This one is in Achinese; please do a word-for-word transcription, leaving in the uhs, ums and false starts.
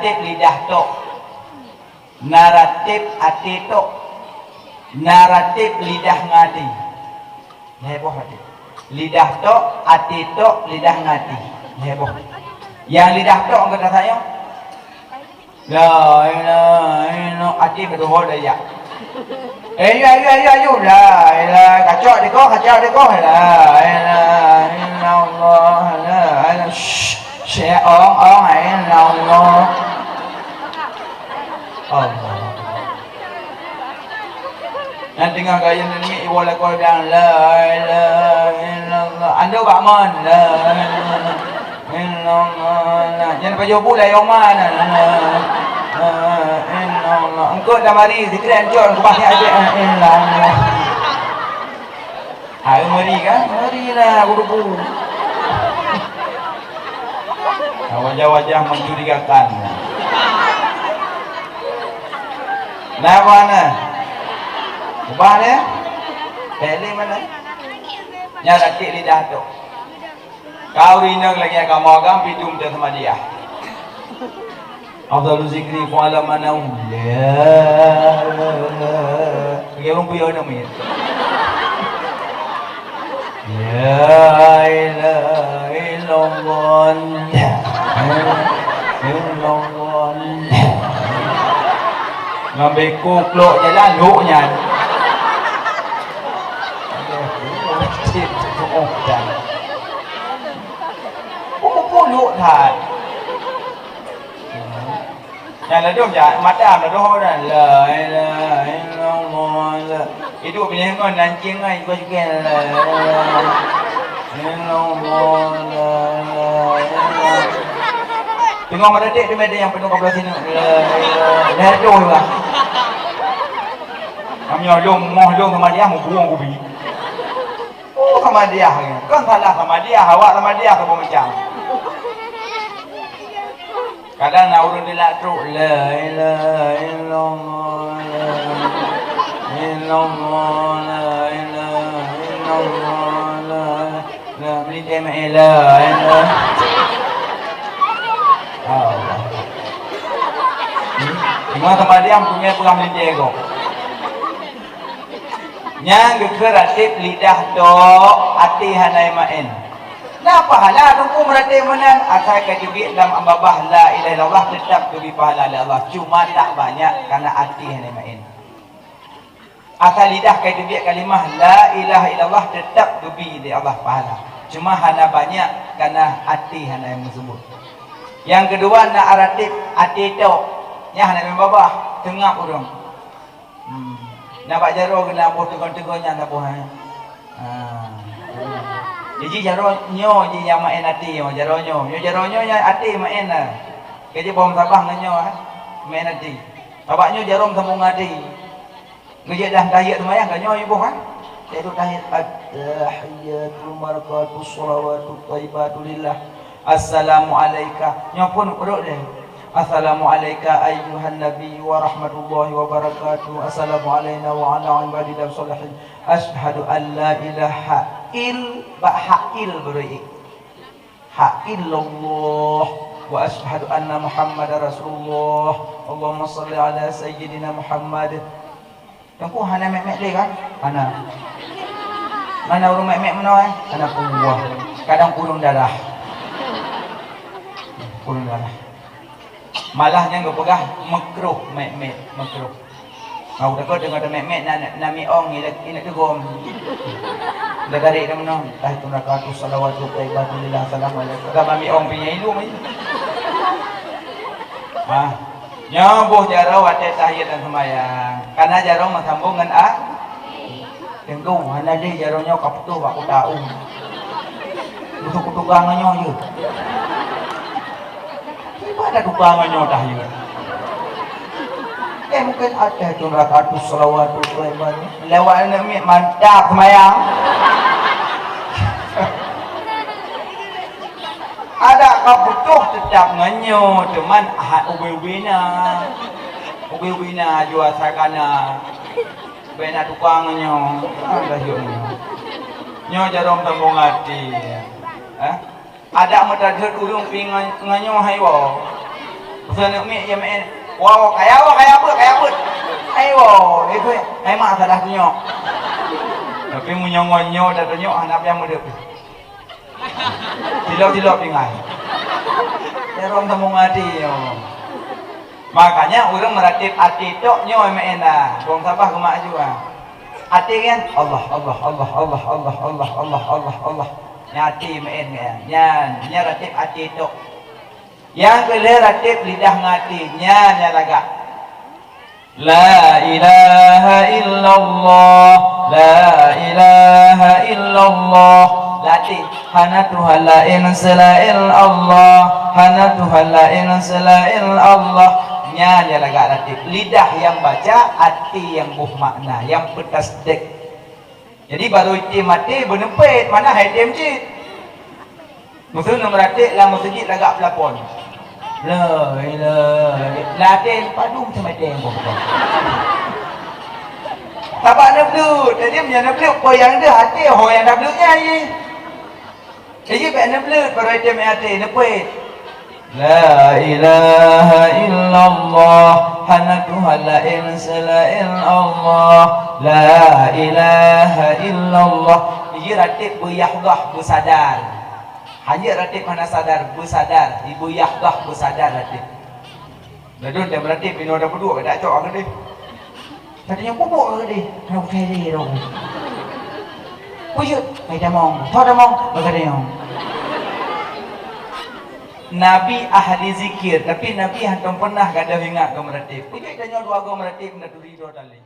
Ratéb lidah tok. Na ratéb até tok. Na ratéb lidah ngon até. Lhèe boh ratéb. Lidah tok, até tok, lidah ngon até. Lhèe boh. Nyang lidah tok gata sayang. La ilaha illallah, até beutôi dah ya. Eh, ayo, ayo, ayo, ayo. La ilaha, kacok dikoh, kacok dikoh. La ilaha illallah, la ilaha. Shh, shh, ong, ong, illallah. Allah. Nyang teungoh gaya nyan mi iwoe lakoe dan la ilaha illallah. Ando bak mon la ilaha illallah. Nyan pajoh bu la yoma na. La ilaha illallah. Engkau dah mari zikir ancor kubah ni aja illallah. Hai ngeri kan? Ngeri lah guru-guru. Nah, wajah-wajah mencurigakan. Nah, mana? Ubah dia? Bèk lé mana? Nyan ratéb lidah tu. Kau rinong lagi agama agam pidum dan sama dia. Afdalu zikri qala manau. La. Bagi ureueng buyô nama ya. La ilaha illallah. Illallah. Ngambil kuklok jalan luk nyan. Oh, puluk that. Nyan ladôm jak mata ladôm dan la ilaha illallah. Idup binéh ngon nancing ngon juga juga la ilaha illallah. Teungoh meuratik teuma nyang penuh kepala sini. La ilaha illallah. Kami lom moh lom sama dia mau buang kubi. Oh, sama dia. Kan salah sama dia, awak sama dia tu macam. Kadang na ureueng dilak trok, la ilaha illallah, la ilaha illallah, la ilaha illallah, la, la, melinteh meu'en, la ilaha. Allah. Hmm? Cuma sama dia punya pegang melinteh kok. Nyang geukheun ratéb lidah tok, até hana meu'en. Na pahala teungku meuratéb meunan, asai ka teubiet lam babah la ilaha illallah, teutap geubri pahala lé Allah, cuma tak banyak karena até hana meu'en. Asai lidah ka teubiet kalimah la ilaha illallah, teutap geubri lé Allah pahala, cuma hana banyak karena até hana meuseubut. Nyang keudua na ratéb até tok, nyan hana meu'en babah, teungab ureueng. Hmm. Na bak jaroe keunan boh teugong-teugong nyan saboh, eh. Ha. Jadi jaroe nyoe ji nyang meu'en até nyoe, jaroe nyoe. Nyoe jaroe nyoe nyang até meu'en na. Keujeuet boh meusaboh ngon nyoe, eh. Meu'en até. Sabab nyoe jaroe sambong até. Geujeuet dah tahiyat seumayang ka nyoe boh, eh. Yaitu tahiyat at-tahiyatul barakatuh shalawatut thayyibatu lillah. Assalamu alaika. Nyoe pun ureueng deh. Assalamu alaika ayyuhan nabi wa rahmatullahi wa barakatuh. Assalamu alaina wa ala ibadillah shalihin. Asyhadu an la ilaha il, bak ha il beri. Ha illallah. Wa asyhadu anna Muhammadar Rasulullah. Allahumma shalli ala sayyidina Muhammad. Teungku hana mek-mek lé kan? Hana. Mana ureueng mek-mek meunoe? Hana peue. Kadang kureueng darah. Kureueng darah. Malah nyan geupeugah makruh mek-mek, makruh. Mau takot deungon mek-mek na, na, na miong inak, inak teugom. Dah garéh dah meunoe. Tahiyatun rakatu salawatu thayyibatu lillah, assalamualaikum. Gama miong pinya ilung ni. Ha. Nyoe boh jaroe watèe tahiyat dan seumayang, kana jaroe meusambong ngon a-, teungku, hana deh jaroe nyoe ka putôh bak kuta u. Putôh kutukang ngon nyoe jeuet. Kiban ada tukang ngon nyoe tahiyat. Eh, mungkin ada tu rakatus salawat tu, lewat aneuk miet mantap seumayang. Adak ka putôh teutap ngon nyoe, teuma ubé-ubé na. Ubé-ubé na, jua sakana. Bèk na tukang ngon nyoe. Ah, dah jok nyoe. Nyoe jaroe sambong até. Eh? Adak meutajeuet ureueng pi ngon, ngon nyoe hai woe. Seuneuk miet ya meu'en. Wow, kaya, wow, kaya beuet, kaya beuet. Hai wow, eh, beuet. Hai mak salah tunyok. Tapi meunyoe ngon nyoe dah tunyok, hana pian meudeuk. Silop-silop tinggai. Jarong tamong até nyoe. Makanya ureueng meuratéb até tok nyoe meu'en dah. Bong sabar keu mak ju ah. Até nyan, Allah, Allah, Allah. Nyan até meu'en nyan. Nyan, nyan ratéb até tok. Nyang keu lhèe ratéb lidah ngon até, nyan nyang lagak. La ilaha illallah, la ilaha illallah. Ratéb, hana Tuhan laén seulaén Allah, hana Tuhan laén seulaén Allah. Nyan nyang lagak ratéb. Lidah nyang baca, até nyang boh makna, nyang peutasdek. Jadi, barô item até beuneupet, mana hai item cit. Meusu neumeuratéb lam meuseujid lagak peulapon. La ilaha illa-, lam até padum teuma item boh. Sabab neubleuet, jadi meunyoe neubleuet, peue nyang deuh até, ho nyang tableuet nyan jih. Jadi, bèk neubleuet, barô item até, neupet. La ilaha illallah, hana Tuhan laén seulaén Allah. La ilaha illallah. Jadi ratéb beuyahdah, beusadar. Hanjeuet ratéb hana sadar, beusadar. Beuyahdah, beusadar ratéb. Ladôm dan meuratéb, binoe dah peuduek, dak cok keudeh. Katanya bubuk ka keudeh, kena bukai lé dong. Puyut, mai tamong, tho tamong, bak katanya. Nabi ahli zikir, tapi Nabi hantom pernah gadoh ingat keu meuratéb. Puyut tanyoe dua go meuratéb, na turi dua tali.